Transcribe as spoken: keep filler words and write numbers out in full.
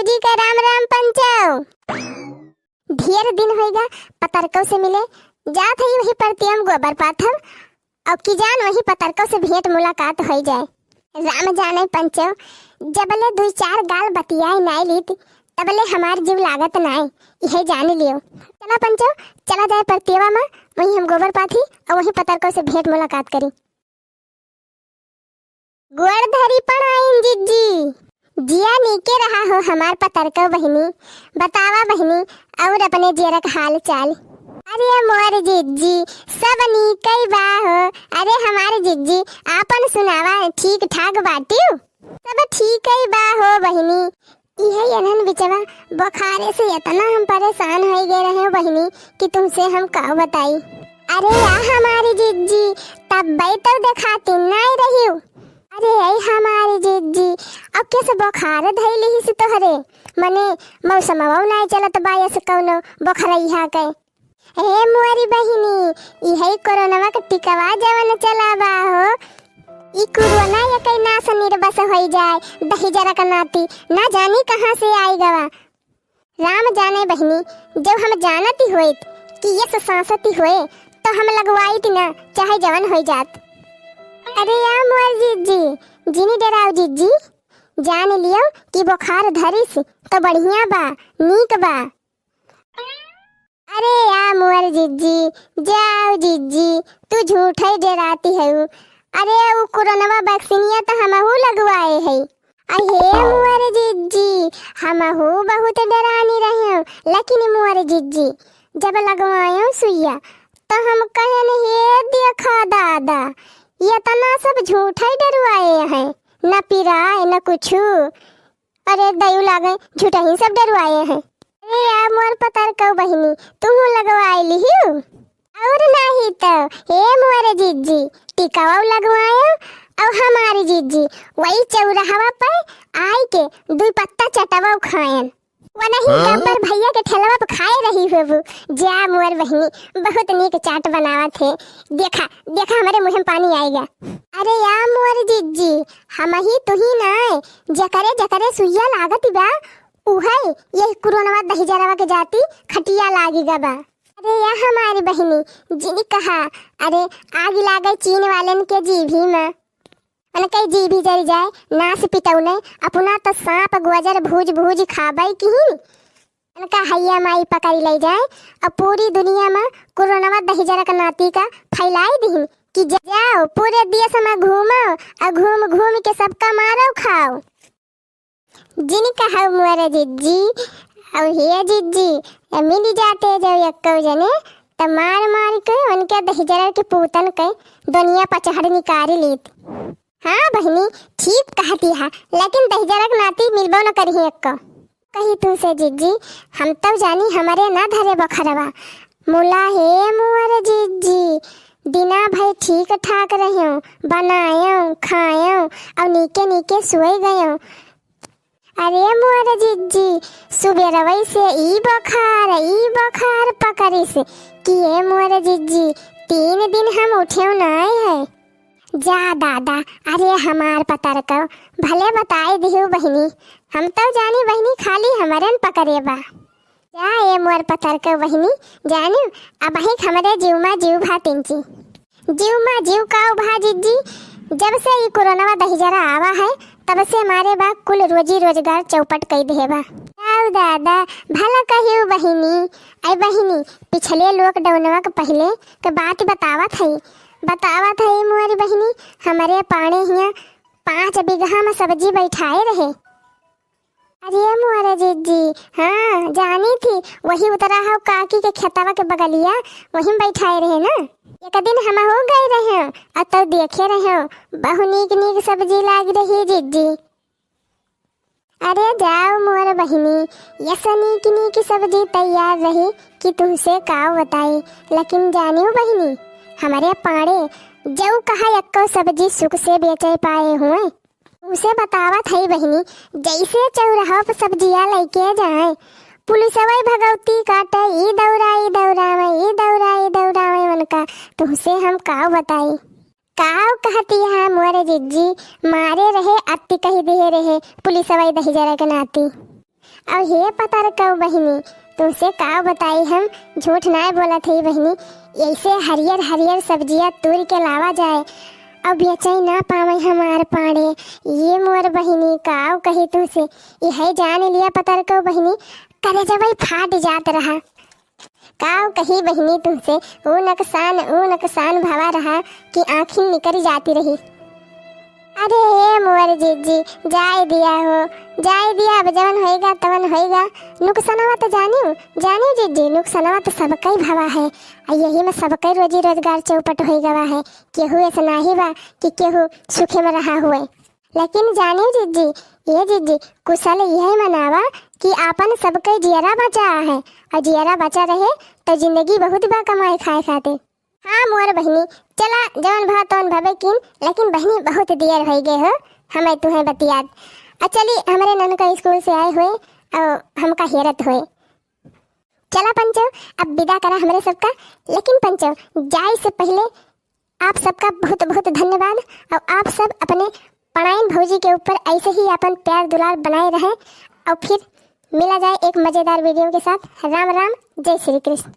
जी का राम राम पंचो। ढेर दिन होइगा पतरकौ से मिले, जात हई वही परतियम गोबर पाथब, अउ की जान वही पतरकौ से भेंट मुलाकात होइ जाए। राम जाने पंचो, जबले दुइ चार गाल बतियाए नाई लीत, तबले हमार जीव लागत नाई, इहे जान लियो। चला पंचो, चला जाए परतियवा मा, वही हम गोबर पाथी अउ वही पतरकौ से भेंट मुलाकात करी। गोड़ धरी पड़ाइन जिज्जी। जिया नीके रहा हो हमार पतरकौ बहिनी। बतावा बहिनी, अउर अपने जियरक हाल चाल। अरे मोर जिज्जी, सब नीकई बा हो। अरे हमार जिज्जी, आपन सुनावा, ठीक ठाक बाटिउ? सब ठीकई बा हो बहिनी। इहे एनहन बिचवा बुखारे से एतना हम परेसान होइ गए रहे बहिनी कि तुमसे हम का बताई। अरे या हमारी जिज्जी, तब्बै तौ देखाती नाई रहिउ। अरे ऐ हमारी जिज्जी, अब कैसे बुखार धइलिहिस तोहरे? मने मौसमवा नाई चलत बा, ऐसे कौनो बुखरैहा के। हे मोरी बहिनी, इहे कोरोनवा के टिकवा जवन चला बा हो, ई कोरोना एकई नास निर्वस होइ जाए, दहिजरा का नाती, ना जानी कहाँ से आई गवा। राम जाने बहिनी, जब हम जानती होइत कि ये सांसती होए, तो हम लगवाइत ना, चाहे जवन होइ जात। अरे या मोर जिज्जी, जिनी डराव जिज्जी, जान लियो कि बुखार धरिस तो बढ़िया बा, नीक बा। अरे या मोर जिज्जी, जाओ जिज्जी, तू झूठै डराती हऊ। अरे उ कोरोनवा वैक्सीनिया तो हमहू लगवाए है। अहे मोर जिज्जी, हमहू बहुत डरानी रहे, लेकिन मोर जिज्जी, जब लगवाए सुइया तो हम कहन, हे देखा दादा, ये तना सब झूठै डरवाए हैं, न पिराए न कुछू। अरे दयू लागे, झूठही सब डरवाए हैं। अरे या मोर पतरकौ बहिनी, तुहू लगवाए लिहिउ। अउर नाही तो, हे मोर जिज्जी, टिकवा लगवायो, अउ हमारी जिज्जी वही चौराहवा पे आई के दुई पत्ता चटवा खायन। वनही हाँ? गब्बर भैया के ठेलवा पे खाए रही होबू। जा मोर बहिनी, बहुत नीक चाट बनावत है। देखा, देखा, हमरे मुँह में पानी आएगा। अरे या मोर जिज्जी, हमही तुही नाय, जकरे जकरे सुइया लागत बा, उहै यही कोरोनवा दहिजरवा के जाती खटिया लागी गबा। अरे या हमारी बहिनी, जिनी कहा, अरे आग लागे चीन वालन के जीभी में। उनके जीभी जल जाए, नास पिटौने, अपना तो सांप गोजर भूज भूज खाबै किहिन। उनका हैया माई पकड़ी लै जाए, अब पूरी दुनिया में कोरोनवा दहिजरक नाती का फैलाई दिहिन कि जाओ पूरे देश में घूमो, अउ घूम घूम के सबका मारो खाओ। जिन कहौ मोर जिज्जी, अउ हे जिज्जी, ए मिल जाते जब एक्कौ जने, त मार मार के उनके दहिजरा के पूतन के दुनिया पचहड़ निकारी लीत। हाँ बहिनी, ठीक कहती है, लेकिन दहिजरा के नाती मिलबो न करिहीं एक्को। कही तुमसे जिज्जी, हम तौ जानी हमरे ना धरे बखरवा, मुला हे मोर जिज्जी, दिना भर ठीक ठाक रह्यो, बनायो, खायो, अउ नीके नीके सोए गयो। अरे मोर जिज्जी, सुबेरवै से ई बोखार, ई बोखार पकड़िस कि ए मोर जिज्जी, तीन दिन हम उठेउ नाय है। जा दादा, अरे हमार पतरकौ, भले बताए दिहु बहिनी, हम तौ जानी बहिनी खाली हमरन पकड़े बा। जा ए मोर पतरकौ बहिनी, जानिउ, अबहिक हमरे जीव मा जीव भा तिनची। जीव मा जीव काउ भा जिज्जी, जब से ई कोरोनवा दहिजरा आवा है, तब से मारे बा कुल रोजी रोजगार चौपट कई देहे बा। आउ दादा, भला कहिउ बहिनी, ऐ बहिनी, पिछले लॉकडाउनवा के पहिले के बात बतावत हई, बतावत हई मोरी बहिनी, हमरे पाड़े हियाँ पाँच बीघा मा सब्जी बैठाए रहे। अरे मोरे जिज्जी, हाँ, जानी थी, वही उतरा हौ काकी के खेतवा के बगलिया, वही में बैठाए रहे ना। एक दिन हमहू गए रहे, अउ तौ देखे रहे, बहु नीक नीक सब्जी लाग रही जिज्जी। अरे जाओ मोर बहिनी, यस नीक नीक सब्जी तैयार रही कि तुमसे का बताई। लेकिन जानिउ बहिनी, हमरे पाड़े जौ कहा एक्को सब्जी सुख से बेचे पाए हुए। उसे बतावत हई बहिनी, जैसे चौराहा पे सब्जिया लैके जाए, पुलिसवै भगौती काटे, ई दौरा, ई दौरा में, ई दौरा, ई दौरा में, उनका तुमसे हम काव बताई। काव कहती है मोरे जिज्जी, मारे रहे अत्ती कही दिहे रहे, पुलिसवै दहिजरा के नाती। अब हे पतरकउ बहिनी, तुमसे का बताई हम, झूठ नाय बोलत हई बहिनी। ऐसे हरियर हरियर सब्जिया तूर के लावा जाए, अब बेचई ना पावे हमार पाड़े। ये मोर बहिनी, काव कही तुमसे, यही जान लिया पतरकउ बहिनी, करेजवई फाट जात रहा। काव कही बहिनी तुमसे, ऊ नकसान, ऊ नकसान भवा रहा कि आँखिन निकरी जाती रही। अरे ए मोर जिज्जी, जाए दिया हो, जाए दिया, अब जवन होइगा तवन होइगा। नुकसनवा त जानिउ, जानिउ जिज्जी, नुकसनवा त सबकई भवा है, आ यही में सबकई रोजी रोजगार चौपट होइ गवा है। केहू ऐसा नाही बा कि केहू सुखे में रहा हुए। लेकिन जानिउ जिज्जी, ए जिज्जी, कुशल यही मनावा कि आपन सबकई जियरा बचा है, और जियरा बचा रहे तो जिंदगी बहुत बा कमाए खाए खातिर। हाँ मोर बहिनी, चला जवन भा तवन भवे किन, लेकिन बहिनी बहुत देर होइ गए हो हमें तुहें बतियात। आ चली हमरे ननका स्कूल से आए हुए और हमका हेरत हुए। चला पंचो, अब विदा करा हमरे सबका, लेकिन पंचो जाए से पहले आप सबका बहुत बहुत धन्यवाद और आप सब अपने पड़ाइन भौजी के ऊपर ऐसे ही अपन प्यार दुलार बनाए रहें और फिर मिला जाए एक मज़ेदार वीडियो के साथ। राम राम, जय श्री कृष्ण।